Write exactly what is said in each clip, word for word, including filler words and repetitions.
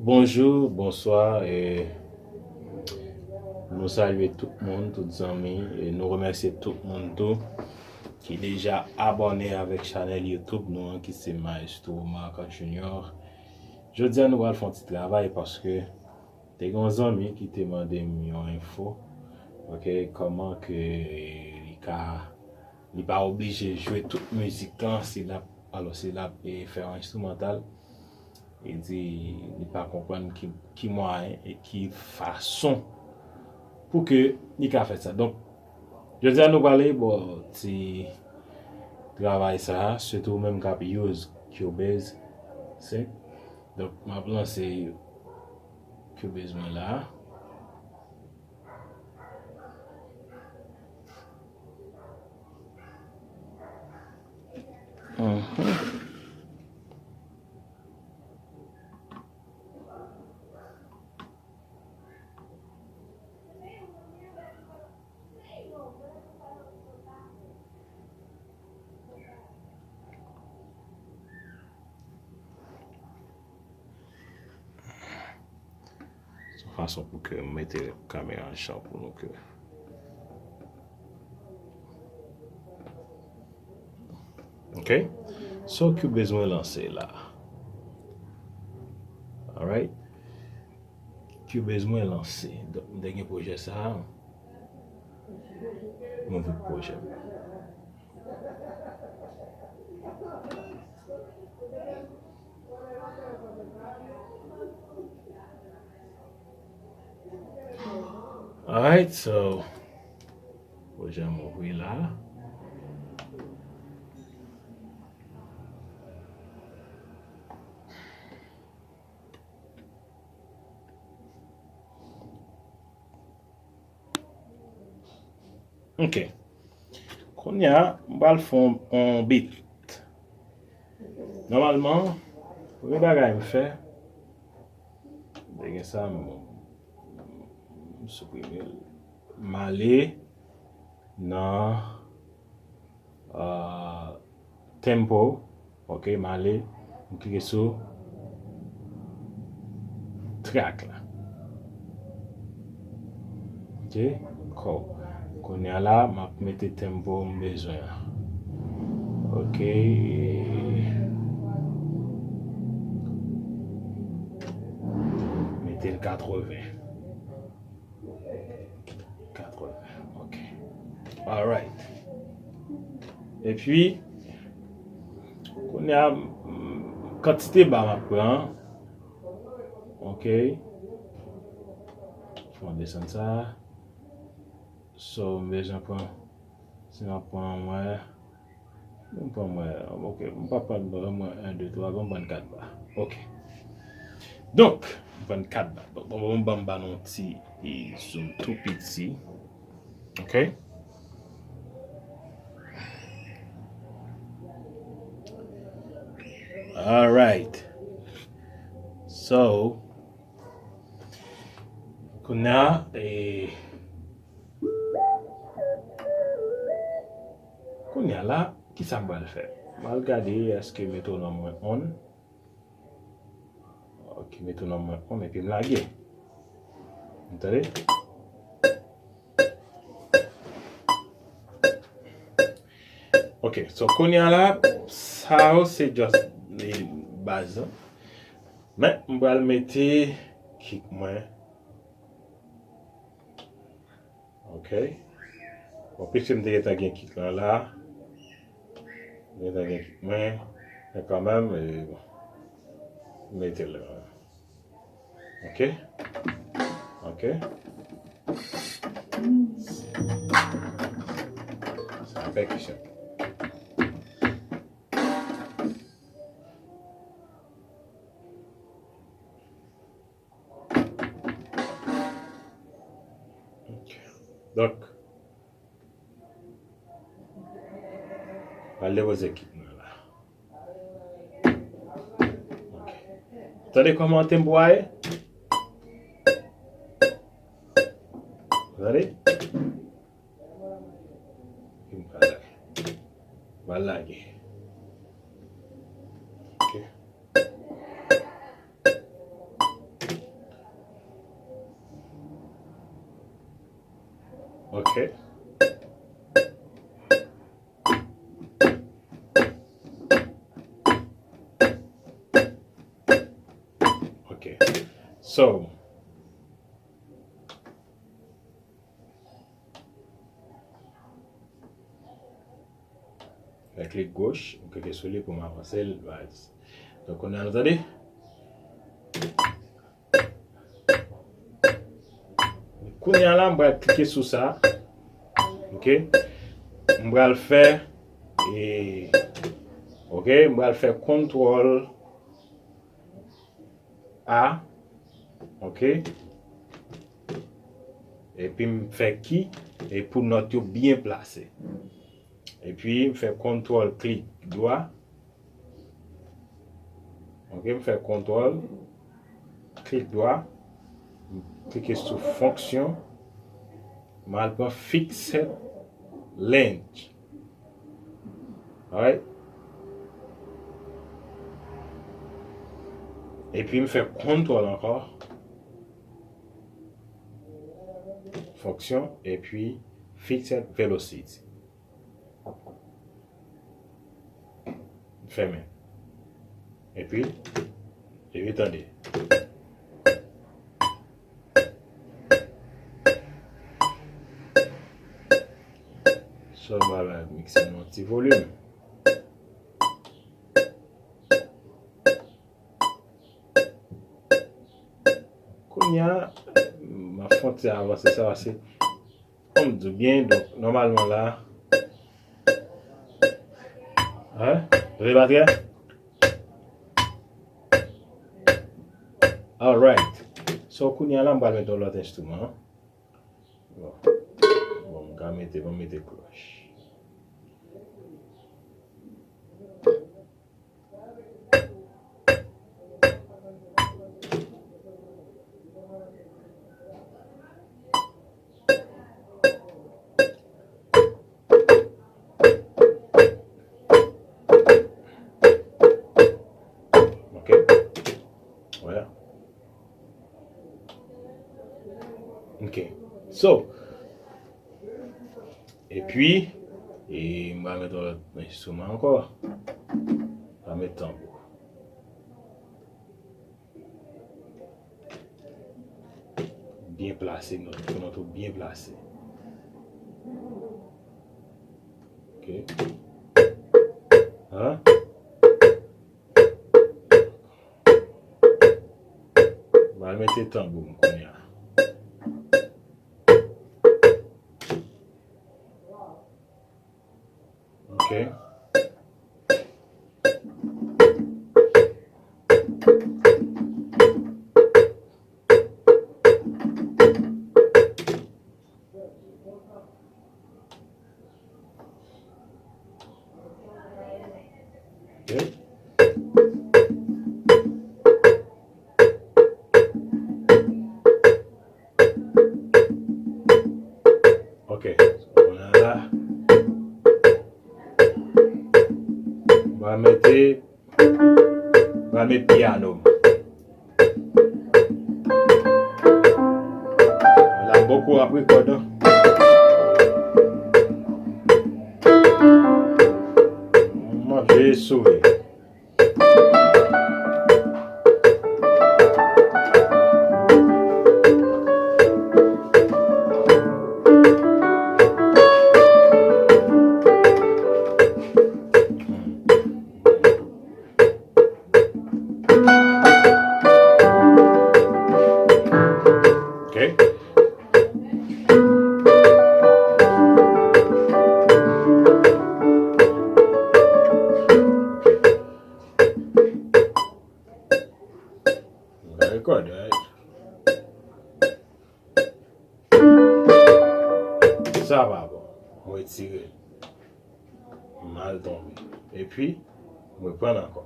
Bonjou, bonswa, e nou salye tout moun, tout zanmi, e nou remèsye tout moun tou ki deja abòne avèk chanèl YouTube nou an, ki se Maestro Marc Junior. Jodi a nou pral fè yon ti travay paske te gen yon zanmi ki te mande m yon enfo, ok, kòman ke li ka, li pa oblije jwe tout mizik lan si l ap, alò si l ap, e, fè yon enstrimantal. Li di li pa konprann ki, ki mwayen e ki fason pou ke li ka fè sa. Donk, jodi a nou prale bò ti travay sa a, sitou ou menm k ap use Cubase Synth. Donk, m ap lanse Cubase mwen la. Mhm. Se yon fason pou ke m mete kamera an jan pou nou ke. Ok? So, Cubase mwen lanse la. Alright? Cubase mwen lanse. Donk, m te gen pwojè sa a. M ouvri pwojè m. Alright, so, pwojè m ouvri la. Ok. Kounye a, m pral fè yon, yon beat. Nòmalman, premye bagay m fè, m te gen sa, m, m siprime l. M ale nan, ah, tempo. Ok, m ale, m klike sou track la. Ok, cool. Kounye a la, m ap mete tempo m bezwen an. Ok. Mete l katreven. Katreven, ok. Alright. Epi, kounye a, m, kantite ba m ap pran. Ok. Fò m desann sa. So, m bezwen pran, si m ap pran, mwen, m pran mwen, ok, m pa pran mwen en, de, twa, bon, m pran kat ba. Ok. Donk, m pran kat ba. Bon, bon, bon, ban m ba nou ti, e, zoom tou piti. Ok. Alright. So, kounye a, e, kounye a la, ki sa m pral fè? M al gade èske metwonòm mwen on. Ok, metwonòm mwen on, epi m lage. Ou tande? Ok, so kounye a la, sa yo se just, e, baz lan. Men, m pral mete kick mwen. Ok. Bon, piske m te gentan gen kick lan la. M gentan gen kick mwen. Men kanmenm, e, bon. M mete l la. Ok. Ok. Sa pèkisyon. Ok. Donk, pral depoze kit mwen la. Ok. Tande kòman tempo a ye? Tande? Epi m pral lage. M pral lage. Ok. So, fè klik goch, ou klike sou li pou m avanse l, baz. Donk, kounye a nou tande. Kounye a la, m pral klike sou sa. Ok. M pral fè, e, ok, m pral fè kontwòl A. Ok. Epi m fè ki, e pou nòt yo byen plase. Epi m fè kontwòl klik dwa. Ok, m fè kontwòl, klik dwa, m klike sou fonksyon, m al pran fixed length. Alright? Epi m fè kontwòl ankò, fonksyon, epi fixed velocity. Fèmen. Epi, epi tande. Sa m pral mikse nan yon ti volim. Kounye a, m ap fè yon ti avanse sa, se Kòm m di w byen, donk, nòmalman la. Hein? Tande pa trè? Alright. So, kounye a la, m pral mete yon lòt enstriman. Bon. Bon, m ka mete, bon, m mete klòch. Ok. Voilà. Ok. So, epi, e, m va met yon lòt enstriman ankò. M va met tanbou. Byen plase, nòt, nòt ou byen plase. Ok. Hein? M al mete tanbou m kounye a. Ok. Ok. Ok. Kounye a la, m va mete, m va mete pyano m. La m poko ap rekòd, non. M ap jwe sou li. Ok. Record, right? Sa pa bon. Mwen retire l. M al tonbe. Epi, mwen pran l ankò.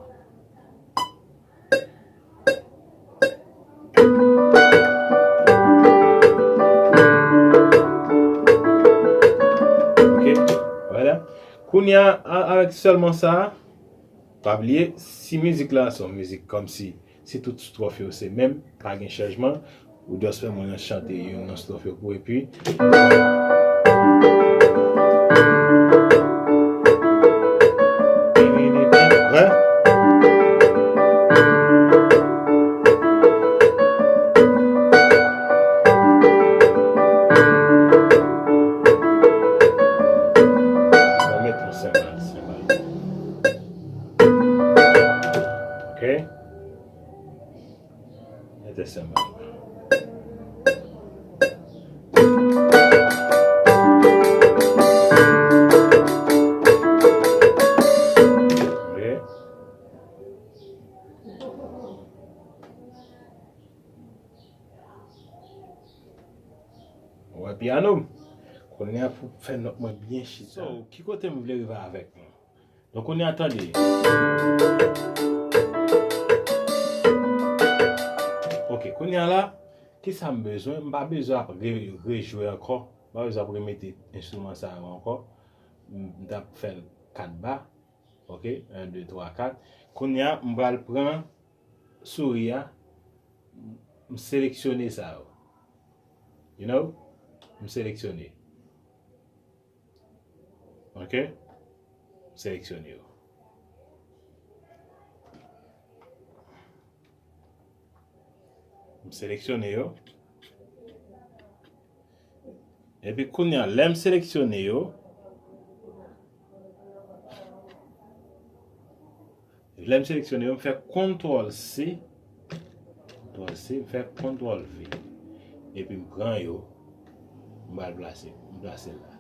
Ok, voilà. Kounye a, a, avèk sèlman sa, pa bliye, si mizik la se yon mizik kòmsi, si tout stwòf yo se menm, pa gen chanjman, ou just fè mwen chante youn nan stwòf yo pou epi. Prè? Tèt sèlman. Ok. Ou wè pyano m? Kounye a pou fè nòt mwen byen chita. So, ki kote m vle rive avèk nou? Donk, kounye a tande. Ok, kounye a la, kisa m bezwen? M pa bezwen ap re-, rejwe ankò. M pa bezwen ap remete enstriman sa yo ankò. M, m t ap fè l kat ba. Ok, en, de, twa, kat. Kounye a, m pral pran souri a. M seleksyone sa yo. You know? M seleksyone. Ok? M seleksyone yo. M seleksyone yo. Epi kounye a, lè m seleksyone yo, lè m seleksyone yo, m fè kontwòl C, kontwòl C, m fè kontwòl V. Epi m pran yo, m pral plase, m plase l la.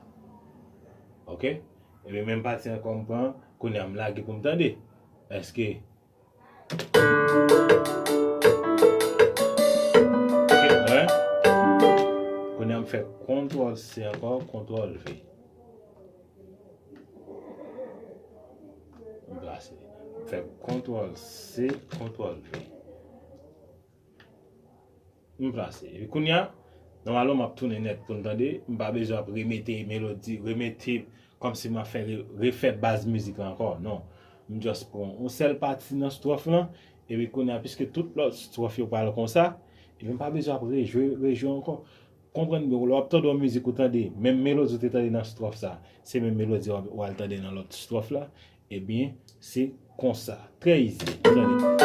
Ok? Epi menm pati ankò m pran, kounye a m lage pou m tande. Èske Ok, wè. Kounye a m fè kontwòl C ankò, kontwòl V. M plase. M fè kontwòl C, kontwòl V. M plase. Epi kounye a, nòmalman m ap tounen nèt pou n tande. M pa bezwen ap remete melodi, remete kòmsi m ap fè re-, refè baz mizik la ankò. Non. M just pran yon sèl pati nan stwòf lan, epi kounye a, piske tout lòt stwòf yo pral konsa, epi m pa bezwen ap rejwe, rejwe ankò. Konprann byen, lè w ap tande yon mizik ou tande, menm melodi ou te tande nan stwòf sa, se menm melodi w ap, w al tande nan lòt stwòf la, ebyen, se konsa. Trè izi. Tande.